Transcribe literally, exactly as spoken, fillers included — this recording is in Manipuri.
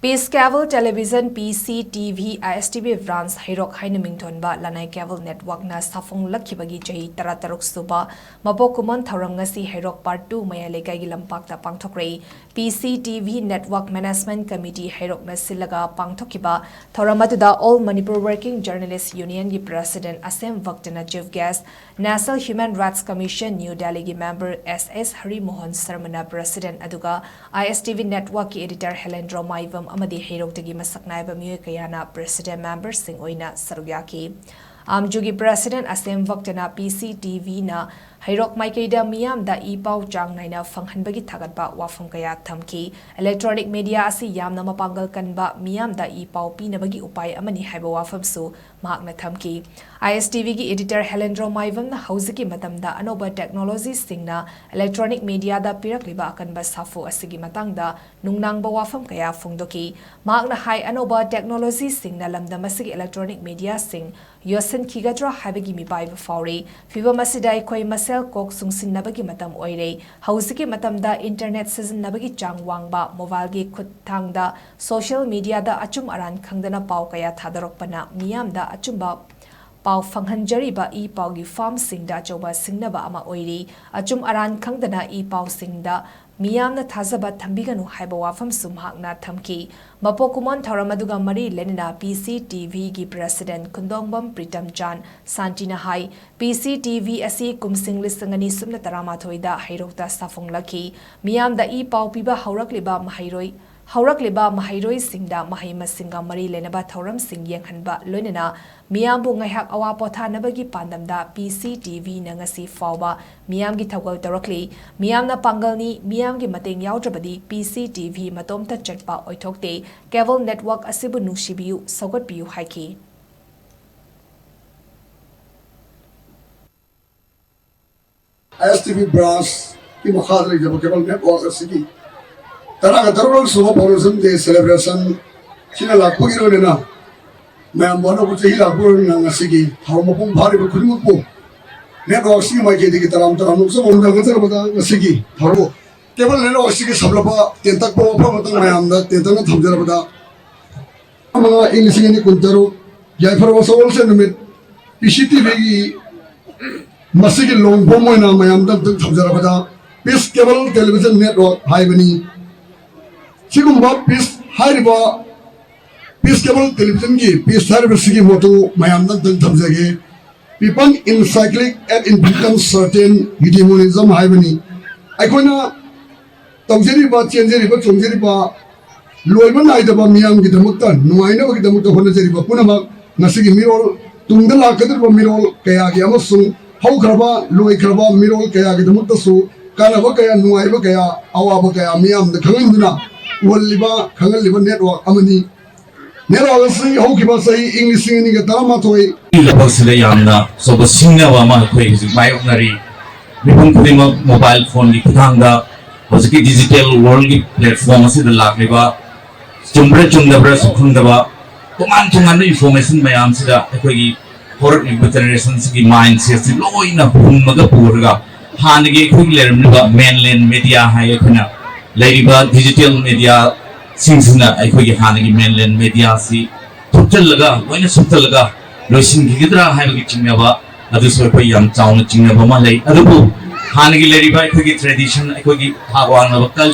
Peace Cable Television, P C T V, I S T V Branch ꯍꯩꯔꯣꯛ ꯍꯥꯏꯅ ꯃꯤꯡꯊꯣꯟꯕ ꯂꯅꯥꯏ cable networkꯅ ꯁꯥꯐꯣꯡꯂꯛꯈꯤꯕꯒꯤ ꯆꯍꯤ ꯇꯔꯥꯇꯔꯨꯛ ꯁꯨꯕ ꯃꯄꯣꯛ ꯀꯨꯝꯑꯣꯟ ꯊꯧꯔꯝ ꯉꯁꯤ ꯍꯩꯔꯣꯛ Part two ꯃꯌꯥꯏ ꯂꯩꯀꯥꯏꯒꯤ ꯂꯝꯄꯥꯛꯇ ꯄꯥꯡꯊꯣꯛꯈ꯭ꯔꯦ꯫ P C T V Network Management Committee ꯍꯩꯔꯣꯛꯅ ꯁꯤꯜꯂꯒ ꯄꯥꯡꯊꯣꯛꯈꯤꯕ ꯊꯧꯔꯝ ꯑꯗꯨꯗ All Manipur Working Journalist Unionꯒꯤ President ꯑꯁꯦꯝ ꯚꯛꯇꯅ chief guest, National Human Rights Commission New Delhiꯒꯤ member S S ꯍꯔꯤꯃꯣꯍꯟ ꯁꯔꯃꯅ president, ꯑꯗꯨꯒ I S T V Networkꯀꯤ editor ꯍꯦꯂꯦꯟꯗ꯭ꯔꯣ ꯃꯥꯏꯕꯝ ꯑꯃꯗꯤ ꯍꯩꯔꯣꯛꯇꯒꯤ ꯃꯁꯛ ꯅꯥꯏꯕ ꯃꯤꯑꯣꯏ ꯀꯌꯥꯅ president memberꯁꯤꯡ ꯑꯣꯏꯅ ꯁꯔꯨꯛ ꯌꯥꯈꯤ꯫ ꯑꯥꯝꯖꯨꯒꯤ president ꯑꯁꯦꯝ ꯚꯛꯇꯅ P C T Vꯅ ꯍꯩꯔꯣꯛ ꯃꯥꯏꯀꯩꯗ ꯃꯤꯌꯥꯝꯗ ꯏ ꯄꯥꯎ ꯆꯥꯡ ꯅꯥꯏꯅ ꯐꯪꯍꯟꯕꯒꯤ ꯊꯥꯒꯠꯄ ꯋꯥꯐꯝ ꯀꯌꯥ ꯊꯝꯈꯤ꯫ Electronic media ꯑꯁꯤ ꯌꯥꯝꯅ ꯃꯄꯥꯡꯒꯜ ꯀꯟꯕ ꯃꯤꯌꯥꯝꯗ ꯏ ꯄꯥꯎ ꯄꯤꯅꯕꯒꯤ ꯎꯄꯥꯏ ꯑꯃꯅꯤ ꯍꯥꯏꯕ ꯋꯥꯐꯝꯁꯨ ꯃꯍꯥꯛꯅ ꯊꯝꯈꯤ꯫ I S T Vꯒꯤ editor ꯍꯦꯂꯦꯟꯗ꯭ꯔꯣ ꯃꯥꯏꯕꯝꯅ ꯍꯧꯖꯤꯛꯀꯤ ꯃꯇꯝꯗ ꯑꯅꯧꯕ technologyꯁꯤꯡꯅ electronic mediaꯗ ꯄꯤꯔꯛꯂꯤꯕ ꯑꯀꯟꯕ ꯁꯥꯐꯨ ꯑꯁꯤꯒꯤ ꯃꯇꯥꯡꯗ ꯅꯨꯡꯅꯥꯡꯕ ꯋꯥꯐꯝ ꯀꯌꯥ ꯐꯣꯡꯗꯣꯛꯈꯤ꯫ ꯃꯍꯥꯛꯅ ꯍꯥꯏ, ꯑꯅꯧꯕ technologyꯁꯤꯡꯅ ꯂꯝꯗꯝ ꯑꯁꯤꯒꯤ electronic mediaꯁꯤꯡ ꯌꯣꯠꯁꯤꯟꯈꯤꯒꯗ꯭ꯔꯥ ꯍꯥꯏꯕꯒꯤ ꯃꯤꯄꯥꯏꯕ ꯐꯥꯎꯔꯤ꯫ ꯐꯤꯚꯝ ꯑꯁꯤꯗ ꯑꯩꯈꯣꯏ ꯃꯁꯦꯜ ꯀꯣꯛ ꯆꯨꯡꯁꯤꯟꯅꯕꯒꯤ ꯃꯇꯝ ꯑꯣꯏꯔꯦ꯫ ꯍꯧꯖꯤꯛꯀꯤ ꯃꯇꯝꯗ internet ꯁꯤꯖꯤꯟꯅꯕꯒꯤ ꯆꯥꯡ ꯋꯥꯡꯕ, mobileꯒꯤ ꯈꯨꯠꯊꯥꯡꯗ social mediaꯗ ꯑꯆꯨꯝ ꯑꯔꯥꯟ ꯈꯪꯗꯅ ꯄꯥꯎ ꯀꯌꯥ ꯊꯥꯗꯣꯔꯛꯄꯅ ꯃꯤꯌꯥꯝꯗ ꯑꯆꯨꯝꯕ ꯄꯥꯎ ꯐꯪꯍꯟꯖꯔꯤꯕ ꯏ ꯄꯥꯎꯒꯤ firmꯁꯤꯡꯗ ꯑꯆꯧꯕ ꯁꯤꯡꯅꯕ ꯑꯃ ꯑꯣꯏꯔꯤ꯫ ꯑꯆꯨꯝ ꯑꯔꯥꯟ ꯈꯪꯗꯅ ꯏ ꯄꯥꯎꯁꯤꯡꯗ ꯃꯤꯌꯥꯝꯅ ꯊꯥꯖꯕ ꯊꯝꯕꯤꯒꯅꯨ ꯍꯥꯏꯕ ꯋꯥꯐꯝꯁꯨ ꯃꯍꯥꯛꯅ ꯊꯝꯈꯤ꯫ ꯃꯄꯣꯛ ꯀꯨꯝꯑꯣꯟ ꯊꯧꯔꯝ ꯑꯗꯨꯒ ꯃꯔꯤ ꯂꯩꯅꯅ P C T Vꯒꯤ president ꯈꯨꯟꯗꯣꯡꯕꯝ Pritam ꯆꯥꯟ ꯁꯥꯟꯇꯤꯅ ꯍꯥꯏ, P C T V ꯑꯁꯤ ꯀꯨꯝꯁꯤꯡ ꯂꯤꯁꯤꯡ ꯑꯅꯤ ꯁꯨꯞꯅ ꯇꯔꯥꯃꯥꯊꯣꯏꯗ ꯍꯩꯔꯣꯛꯇ ꯁꯥꯐꯣꯡꯂꯛꯈꯤ꯫ ꯃꯤꯌꯥꯝꯗ ꯏ ꯄꯥꯎ ꯄꯤꯕ ꯍꯧꯔꯛꯂꯤꯕ ꯃꯍꯩꯔꯣꯏ ꯍꯧꯔꯛꯂꯤꯕ ꯃꯍꯩꯔꯣꯏꯁꯤꯡꯗ ꯃꯍꯩ ꯃꯁꯤꯡꯒ ꯃꯔꯤ ꯂꯩꯅꯕ ꯊꯧꯔꯝꯁꯤꯡ ꯌꯦꯡꯍꯟꯕ, ꯂꯣꯏꯅꯅ ꯃꯤꯌꯥꯝꯕꯨ ꯉꯥꯏꯍꯥꯛ ꯑꯋꯥ ꯄꯣꯊꯥꯅꯕꯒꯤ ꯄꯥꯟꯗꯝꯗ P C T Vꯅ ꯉꯁꯤ ꯐꯥꯎꯕ ꯃꯤꯌꯥꯝꯒꯤ ꯊꯧꯒꯜ ꯇꯧꯔꯛꯂꯤ꯫ ꯃꯤꯌꯥꯝꯅ ꯄꯥꯡꯒꯜꯅꯤ, ꯃꯤꯌꯥꯝꯒꯤ ꯃꯇꯦꯡ ꯌꯥꯎꯗ꯭ꯔꯕꯗꯤ P C T V ꯃꯇꯣꯝꯇ ꯆꯠꯄ ꯑꯣꯏꯊꯣꯛꯇꯦ꯫ Cable network ꯑꯁꯤꯕꯨ ꯅꯨꯡꯁꯤꯕꯤꯌꯨ, ꯁꯧꯒꯠꯄꯤꯌꯨ ꯍꯥꯏꯈꯤ꯫ I S T V Branchꯀꯤ ꯃꯈꯥꯗ ꯂꯩꯖꯕ cable network ꯑꯁꯤꯒꯤ ꯇꯔꯥꯒ ꯇꯔꯨꯛ ꯁꯨꯕ foundation day celebration ꯁꯤꯅ ꯂꯥꯛꯄꯒꯤ ꯂꯣꯏꯅꯅ ꯃꯌꯥꯝꯕꯨ ꯑꯅꯧꯕ ꯆꯍꯤ ꯂꯥꯛꯄꯒꯤ ꯂꯣꯏꯅꯅ ꯉꯁꯤꯒꯤ ꯊꯧꯔꯝ ꯃꯄꯨꯡ ꯐꯥꯔꯤꯕ ꯈꯨꯗꯤꯡꯃꯛꯄꯨ networkꯁꯤꯒꯤ ꯃꯥꯏꯀꯩꯗꯒꯤ ꯇꯔꯥꯝ ꯇꯔꯥꯝꯅ ꯑꯣꯛꯆꯕ ꯍꯟꯊꯒꯠꯆꯔꯕꯗ ꯉꯁꯤꯒꯤ ꯊꯧꯔꯝ ꯀꯦꯕꯜ ꯅꯦꯠꯋꯥꯛ ꯑꯁꯤꯒꯤ ꯁꯝꯂꯞꯄ ꯇꯦꯟꯇꯛꯄ ꯋꯥꯐꯝ ꯑꯃꯇꯪ ꯃꯌꯥꯝꯗ ꯇꯦꯟꯇꯛꯅ ꯊꯝꯖꯔꯕꯗ, ꯃꯉꯥ ꯏꯪ ꯂꯤꯁꯤꯡ ꯑꯅꯤ ꯀꯨꯟꯇꯔꯨꯛ, ꯌꯥꯏꯐꯔꯕ ꯁꯒꯣꯜꯁꯦꯟ ꯅꯨꯃꯤꯠ, ꯄꯤ ꯁꯤ ꯇꯤ ꯚꯤꯒꯤ ꯃꯁꯤꯒꯤ ꯂꯣꯡ ꯐꯣꯝ ꯑꯣꯏꯅ ꯃꯌꯥꯝꯗ ꯑꯝꯇꯪ ꯊꯝꯖꯔꯕꯗ, ꯄꯤꯁ ꯀꯦꯕꯜ ꯇꯦꯂꯤꯚꯤꯖꯟ ꯅꯦꯠꯋꯥꯛ ꯍꯥꯏꯕꯅꯤ꯫ ꯁꯤꯒꯨꯝꯕ ꯄꯤꯁ ꯍꯥꯏꯔꯤꯕ ꯄꯤꯁ ꯀꯦꯕꯜ ꯇꯦꯂꯤꯚꯤꯖꯟꯒꯤ ꯄꯤꯁ ꯍꯥꯏꯔꯤꯕꯁꯤꯒꯤ ꯃꯣꯇꯣ ꯃꯌꯥꯝꯗ ꯑꯝꯇꯪ ꯊꯝꯖꯒꯦ꯫ People encyclic ad infinitum certain eudaemonism ꯍꯥꯏꯕꯅꯤ꯫ ꯑꯩꯈꯣꯏꯅ ꯇꯧꯖꯔꯤꯕ, ꯆꯦꯟꯖꯔꯤꯕ, ꯆꯣꯡꯖꯔꯤꯕ ꯂꯣꯏꯕ ꯅꯥꯏꯗꯕ ꯃꯤꯌꯥꯝꯒꯤꯗꯃꯛꯇ ꯅꯨꯡꯉꯥꯏꯅꯕꯒꯤꯗꯃꯛꯇ ꯍꯣꯠꯅꯖꯔꯤꯕ ꯄꯨꯝꯅꯃꯛ ꯉꯁꯤꯒꯤ ꯃꯤꯔꯣꯜ, ꯇꯨꯡꯗ ꯂꯥꯛꯀꯗꯧꯔꯤꯕ ꯃꯤꯔꯣꯜ ꯀꯌꯥꯒꯤ ꯑꯃꯁꯨꯡ ꯍꯧꯈ꯭ꯔꯕ, ꯂꯣꯏꯈ꯭ꯔꯕ ꯃꯤꯔꯣꯜ ꯀꯌꯥꯒꯤꯗꯃꯛꯇꯁꯨ ꯀꯥꯟꯅꯕ ꯀꯌꯥ, ꯅꯨꯡꯉꯥꯏꯕ ꯀꯌꯥ, ꯑꯋꯥꯕ ꯀꯌꯥ ꯃꯤꯌꯥꯝꯗ ꯈꯪꯍꯟꯗꯨꯅ ꯎꯍꯜꯂꯤꯕ, ꯈꯪꯍꯜꯂꯤꯕ ꯅꯦꯠꯋꯥꯛ ꯑꯃꯅꯤ꯫ ꯅꯦꯠꯋꯥꯛ ꯑꯁꯤ ꯍꯧꯈꯤꯕ ꯆꯍꯤ ꯏꯪ ꯂꯤꯁꯤꯡ ꯑꯅꯤꯒ ꯇꯔꯥꯃꯥꯊꯣꯏ ꯂꯕꯛꯁꯤꯗ ꯌꯥꯝꯅ ꯑꯆꯧꯕ ꯁꯤꯡꯅꯕ ꯑꯃ ꯑꯩꯈꯣꯏ ꯍꯧꯖꯤꯛ ꯃꯥꯌꯣꯛꯅꯔꯤ꯫ ꯃꯤꯄꯨꯝ ꯈꯨꯗꯤꯡꯃꯛ ꯃꯣꯕꯥꯏꯜ ꯐꯣꯟꯒꯤ ꯈꯨꯠꯊꯥꯡꯗ ꯍꯧꯖꯤꯛꯀꯤ ꯗꯤꯖꯤꯇꯦꯜ ꯋꯥꯔꯜꯒꯤ ꯄ꯭ꯂꯦꯠꯐꯣꯝ ꯑꯁꯤꯗ ꯂꯥꯛꯂꯤꯕ ꯆꯨꯝꯕ꯭ꯔꯥ ꯆꯨꯝꯗꯕ꯭ꯔꯥꯁꯨ ꯈꯪꯗꯕ ꯇꯣꯉꯥꯟ ꯇꯣꯉꯥꯟꯕ ꯏꯟꯐꯣꯔꯃꯦꯁꯟ ꯃꯌꯥꯝꯁꯤꯗ ꯑꯩꯈꯣꯏꯒꯤ ꯍꯧꯔꯛꯂꯤꯕ ꯖꯦꯅꯦꯔꯦꯁꯟꯁꯤꯒꯤ ꯃꯥꯏꯟ ꯁꯦꯠꯁꯤ ꯂꯣꯏꯅ ꯍꯨꯝꯃꯒ ꯄꯨꯔꯒ ꯍꯥꯟꯅꯒꯤ ꯑꯩꯈꯣꯏꯒꯤ ꯂꯩꯔꯝꯂꯤꯕ ꯃꯦꯟꯂꯦꯟ ꯃꯦꯗꯤꯌꯥ ꯍꯥꯏ ꯑꯩꯈꯣꯏꯅ ꯂꯩꯔꯤꯕ ꯗꯤꯖꯤꯇꯦꯜ ꯃꯦꯗꯤꯌꯥꯁꯤꯡꯁꯤꯅ ꯑꯩꯈꯣꯏꯒꯤ ꯍꯥꯟꯅꯒꯤ ꯃꯦꯟꯂꯦꯟ ꯃꯦꯗꯤꯌꯥꯁꯤ ꯊꯨꯞꯆꯜꯂꯒ ꯂꯣꯏꯅ ꯁꯨꯞꯆꯜꯂꯒ ꯂꯣꯏꯁꯤꯟꯈꯤꯒꯗ꯭ꯔꯥ ꯍꯥꯏꯕꯒꯤ ꯆꯤꯡꯅꯕ ꯑꯗꯨꯁꯨ ꯑꯩꯈꯣꯏ ꯌꯥꯝ ꯆꯥꯎꯅ ꯆꯤꯡꯅꯕ ꯑꯃ ꯂꯩ꯫ ꯑꯗꯨꯕꯨ ꯍꯥꯟꯅꯒꯤ ꯂꯩꯔꯤꯕ ꯑꯩꯈꯣꯏꯒꯤ ꯇ꯭ꯔꯦꯗꯤꯁꯟ, ꯑꯩꯈꯣꯏꯒꯤ ꯊꯥꯛ ꯋꯥꯡꯂꯕ ꯀꯜꯆꯔ